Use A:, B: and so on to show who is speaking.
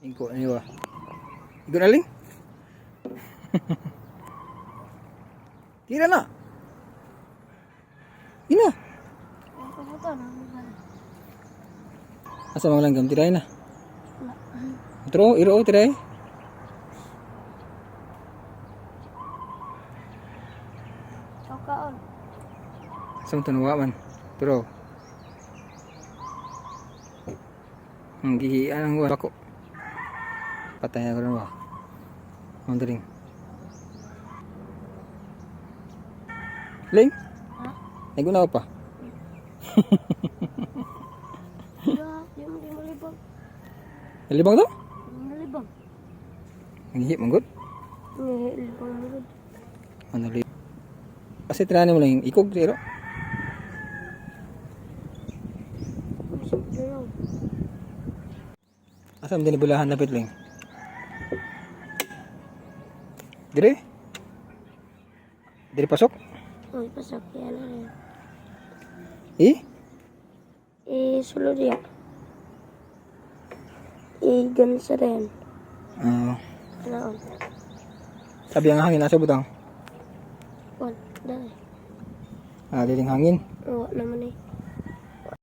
A: Igo na ba? Igo na, Ling? Tira na. Ina.
B: Ang kabuto na.
A: Asa mga langgam tiray na.
B: Wala.
A: Tro, iro tiray.
B: Chokaon.
A: Asa mo tunuwa man. Tro. Ang gihian ang bako. Patay na ko rin ba? Ang daling. Ling?
B: Ha?
A: Nagunaw pa.
B: Diba? Di mo di mo libang.
A: Nalibang to?
B: Di mo libang.
A: Ang gihi manggod.
B: Libang mo gud.
A: Ano li? Kasi tirahan mo lang yung ikog zero.
B: Usap dalaw.
A: Asa mo din ibulahan lapit, Ling? Dire? Dire pasok?
B: Uy, pasok yan na rin.
A: Eh?
B: Eh, sulod ya. Eh, ganun sa rin.
A: Ah,
B: Ano?
A: Sabi ang hangin nasa butang.
B: On, dali.
A: Ah, diling hangin.
B: Oo, naman eh.